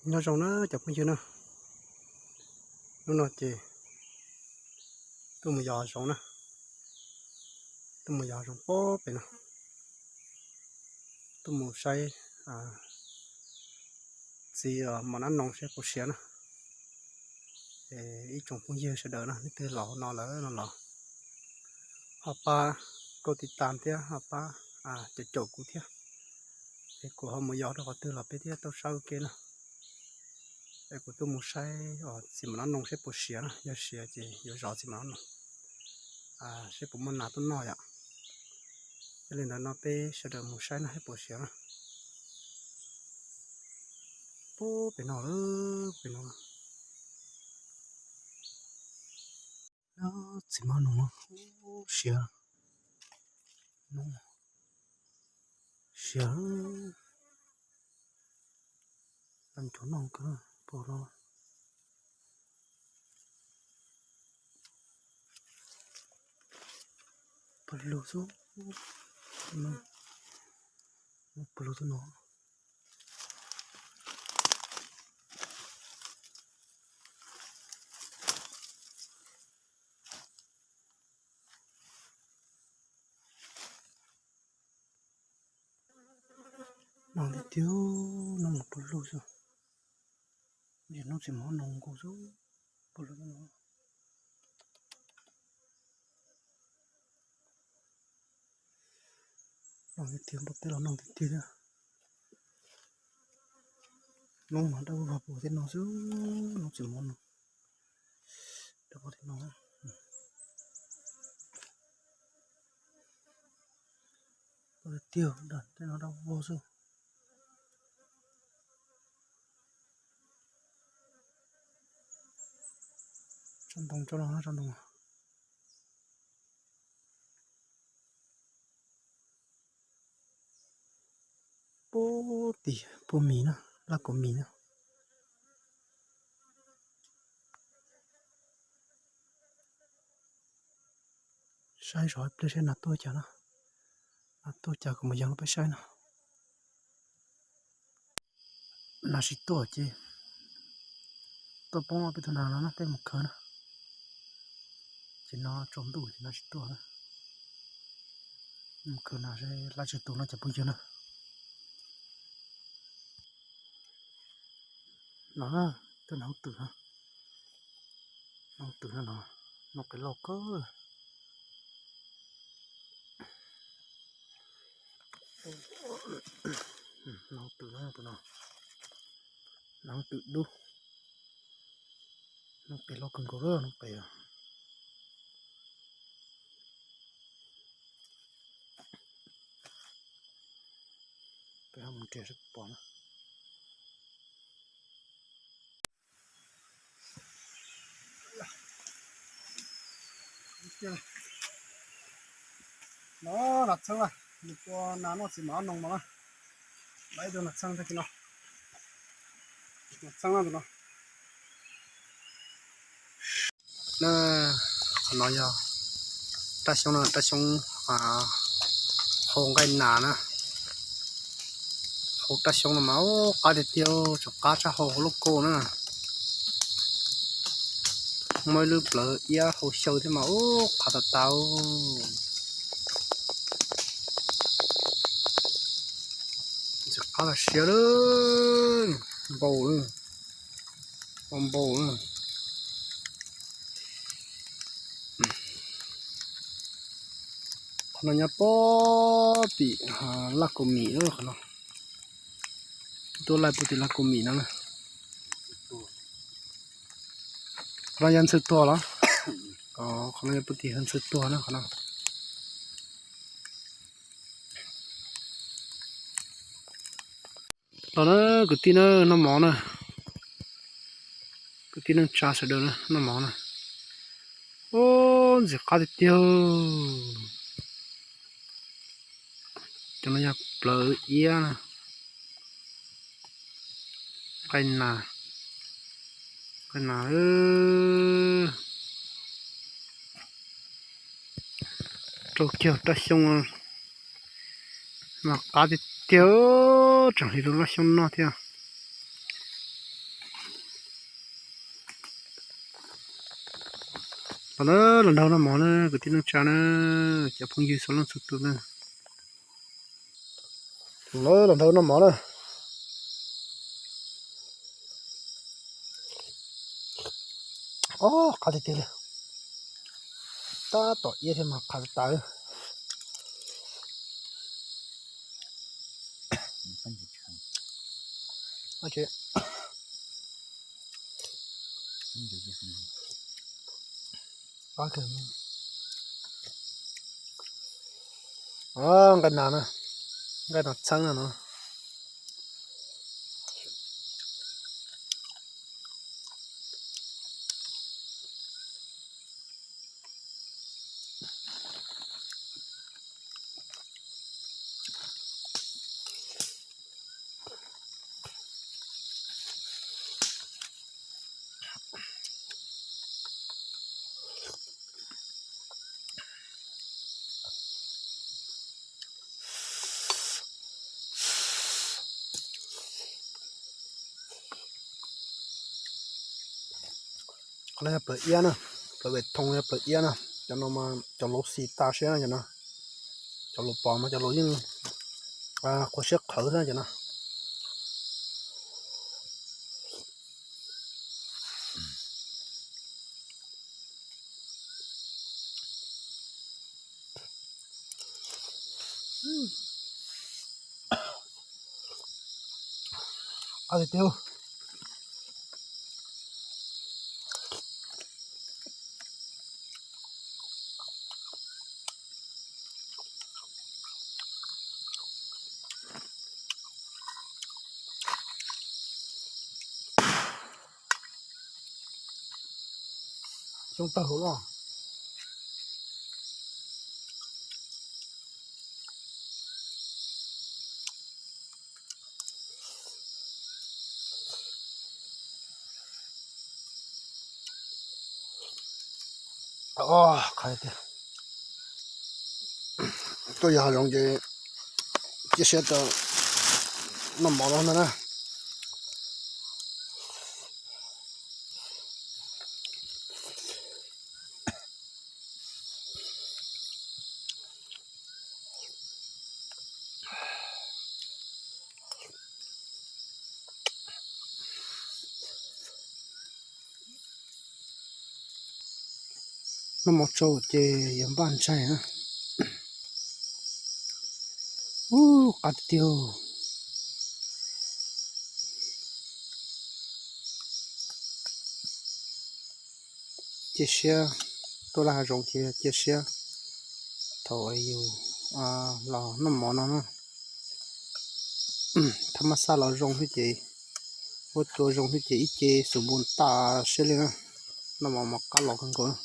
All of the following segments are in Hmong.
Nyob zoo na cov phooj ywg na, hnub no ces tuaj mus yos zoov na, tuaj mus yos zoov pob pem no, tuaj mus saib txiv mos nab noos seb puas siav na. Ib tsoom phooj ywg sawv daws na, leej twg los hauv no lawm no los ho pab kuj tiv tas thiab ho pab caum caum kuv thiab, es kuv ho mus yos rau qhov twg los peb thiaj tau saib ua ke na. Es kuv tuaj mus saib txiv mos nab noos seb puas siav na, yog siav ces yuav zov txiv mos nab noos seb puas muaj nas tuaj noj yom. Yog li ntawd no peb sawv daws mus saib no seb puas siav na. Pub pem no, pem no. Txiv mos nab noos siav, siav, nco noj kawg, pom los pawg lug xwb, pawg lug xwb no. No tiag tiag, no mus pawg lug xwb, nim no txiv mos nab noos nkaus xwb, pawg lug no. No tiag tiag, npua teb los no tiag tiag thiab. Hnub mas dab vog pem tej no xwb, hnub txiv mos nab noos dab vog tej no. Tiag tiag, tej no dab vog xwb. Tsob ntoo, tsob no tsob ntoo. Pub tim puag mis na, laj kaus mis na. Saib zov ib pliag saib nas tuaj cas na. Nas tuaj cas kuv mam yog lub peb saib no. Nas tsis tuaj ces tuaj poob peb tug nas no na, peb mus khawv na. Ces no tsaus ntuj ces nas tsis tuaj na. Mus khawv nas seb laj tsis tus no ces phooj ywg na. No, tuaj nas hauv twm no. Nas hauv twm no no, no qis loj kawg. Nas hauv twm no, tus no, nas hauv twm dub. No qis loj kawg nkaus, no qis. Peb ho mus nrhiav seb puas pom na. No nas txheeb na, nws tua nas noj txiv mos nab noos mas na. Lawv ib tug nas txheeb tag kis no. Nas txheeb no tus no. Na, qhov no yog raj xyoob no, raj xyoob hau nqaij nas na. Hau raj xyoob no mas ub qab tiag tiag, tseem qab tshaj hau hauv lub kauj na. Muaj ib lub plawv iab hau xyaw thiab mas ub qab tas tas. Ntxim qab tas siab lawm, npau lawm, npau lawm. Qhov no nyob puag tim laj kaus mim lawm qhov no. Tuaj laij puag tim laj kaus mim no na. Qhov no yog ntxhw tuag los? Qhov no yog puag tim ntxhw tuag na qhov no. Los na kwv tij na, noj mov na. Kwv tij neej tsa sawv daws na, noj mov na. Ub, ntxim qab tiag tiag. Cov no yog plawv iab na. Nqaij nas, nqaij nas. Rau kiag raj xyoob mas qab tiag tiag, tseem hliv rau laj xyoob noj thiab. Los na, los nrog noj mov na kwv tij neej tsa na, cov phooj ywg txhua leej txhua tus na. Los na, los nrog noj mov na. Ob, qab tiag tiag li. Tab tom iab thiab mas qab tas. Nqaij nas na, nqaij nas txheeb na no. Qhov no yog plawv iab na, plawv pem thoo yog plawv iab na. Cov no mas cov laus xis tas siab na cov no. Cov laus pom mas cov laus yeej qhuav siab qhawv xwb cov no. Qab tiag tiag. Xyoob tawg hauv los. Qhov tiag, tuaj yos hav zoov ces cia siab rau noj mov no ntag na. Noj mov tsau ces yuav npaj ntsaig na. Ub, qab tiag tiag. Cia siab, tuaj laj hav zoov ces cia siab thaum yus los noj mov no na. Thaj maj xaj los zoo thiab ces, huab cua zoo thiab ces ib ce xus npu tas siab li na. Noj mov mov qab los kawg nkaus.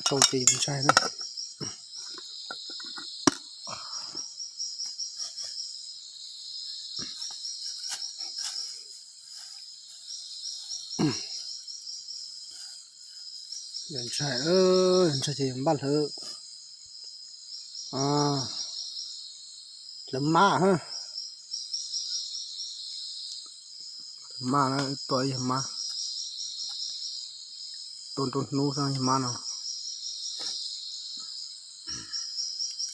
Tsau ces yuav ntsaig na. Yuav ntsaig, yuav ntsaig ces yuav npaj hlawv lawv mab, lawv mab na, tua ib yawg mab, tua nruab hnub xwb yawg mab no.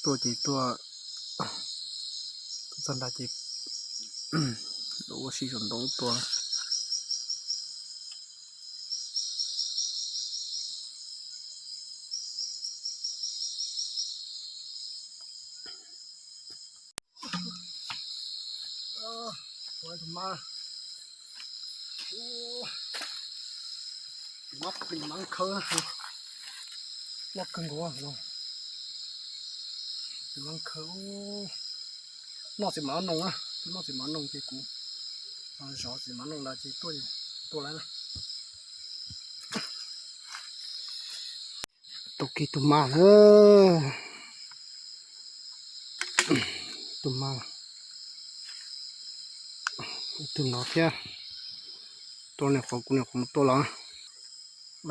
Tuaj ces tuaj, tuaj txog nrad ces ua si saum ntoo tua. Tus mab, tus mab plig mab khawb, loj kawg nkaus. Tus mab khawb, noj txiv mab noog na, noj txiv mab noog ces kuv zov txiv mab noog ntawd ces tuaj, tuaj lawm na. Tau kiag tus mab na, tus mab, ib tug no thiab, tua niam qhuav kuv niam qhuav mus tua los,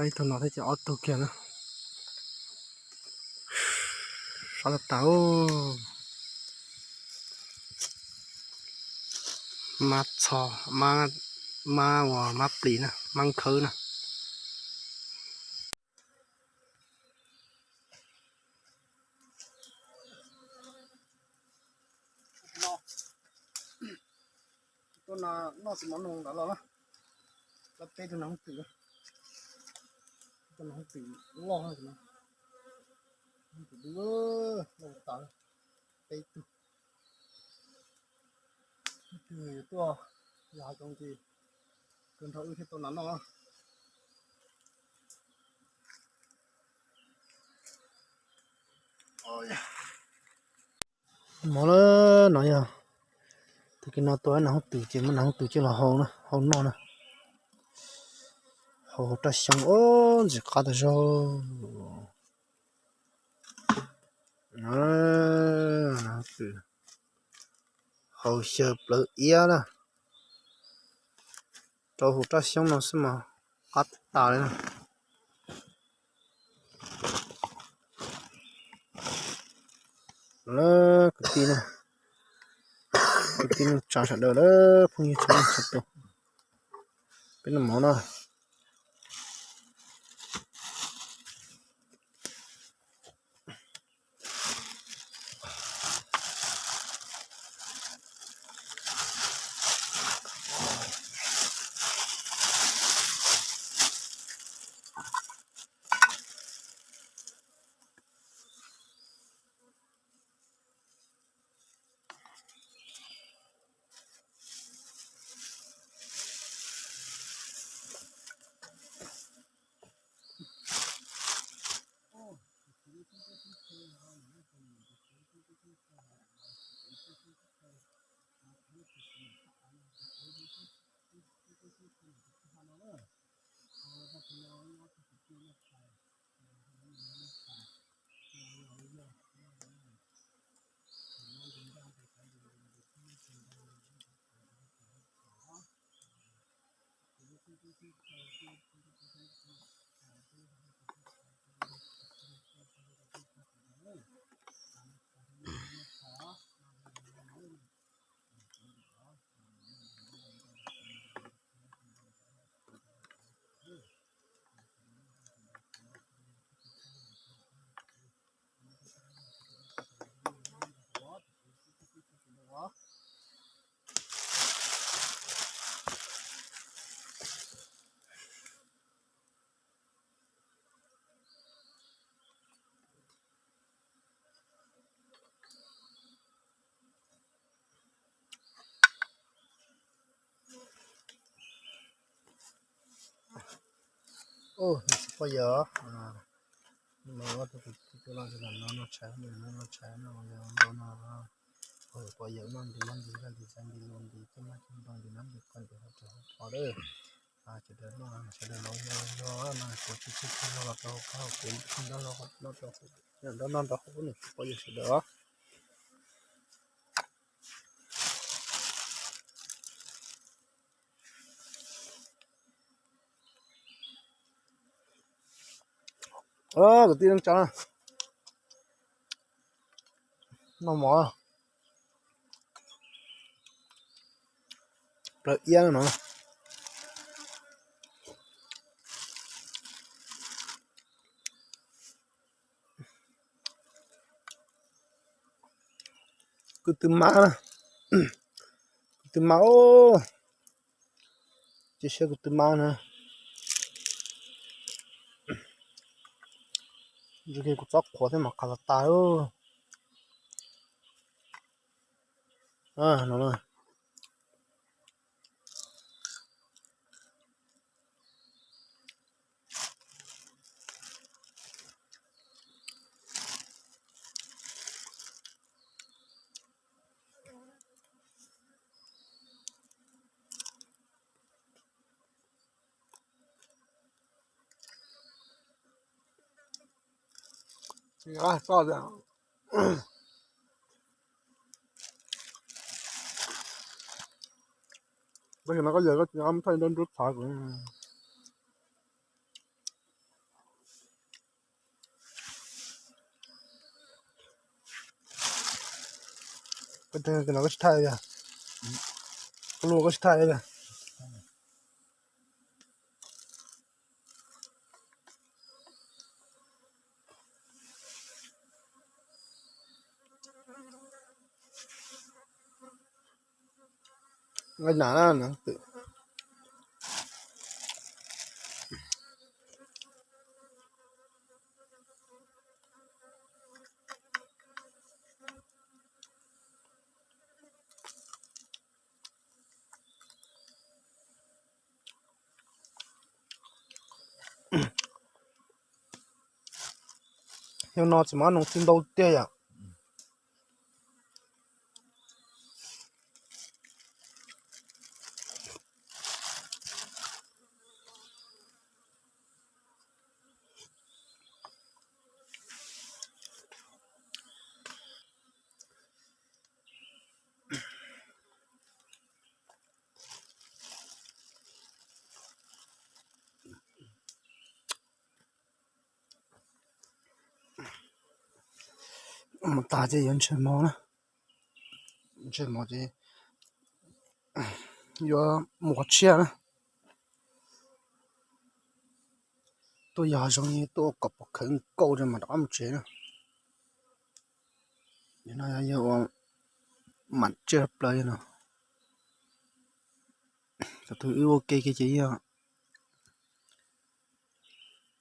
ib tug no thiab ces ob tug kiag na. Sab tas tas, mab txho, mab Mab uas mab plis na, mab khawb na. Tuaj noj xwb mov noog ntawd los na. Lab peb tug nas hooj twm, tug nas hooj twm loj na, hooj twm dub loj tas. Peb tug, ib tug yuav tuaj yog hav zoov ces kawg nrho wb thiaj tau nas noj. Mov na, no yog tag kis no tua nas hooj twm ces muab nas hooj twm coj los hau na, hau noj na. Hau raj xyoob, ntxim qab tas zog. Hau xyaw plawv iab na, rau hauv raj xyoob no xwb mas qab tas li na. Lawv kwv tij na, kwv tij neej tsa sawv daws, lawv phooj ywg txhua leej txhua tus, peb noj mov na. Ub, tsis pom yawg, no tus tij laug no noj tshais, noj tshais no, noj no, pom yawg noj nti noj nti, noj nti xav nti lus nti, coj noj coj npog nti, noj nti qos nti, hauv tsev hauv phom lawm. Sawv daws noj, sawv daws los yog no, kuv tsis tsis tsis los rau kuv noj rau, noj rau, noj rau hauv nws tsis pom yawg sawv daws os. Kwv tij neej tsa, noj mov, plawv iab no. Kwv tij mas, kwv tij mas os, cia siab kwv tij mas na. Kuv txob qhuav thiab mas qhuav tas tas. Tsis qab txoj tias, tab sis no koj yawg koj tsis qab muab thaj nrab nrub txhav kuv. Koj tsis thaj yog, koj lub koj tsis thaj yog. Nqaij nas na. Yog no tsis muaj noog txij ntau tiag yom. Mus tag ces yuav ntshe mov na, ntshe mov ces yuav mus qhov tshiab na. Tuaj yog zoo li tuaj kom pom khawv nkauj rau mas rov qab mus tsev na. No yog ua mam tsiaj plaws no. Thaum twg wb ua ke kiag ces yog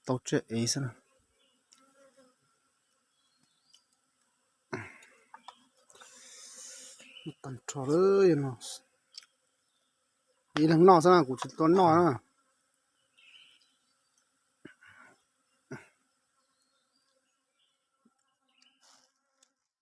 tau tsiaj ev xwb na. Tag nrho lawm no, ib leeg noj xwb na, kuv tsis tau noj na.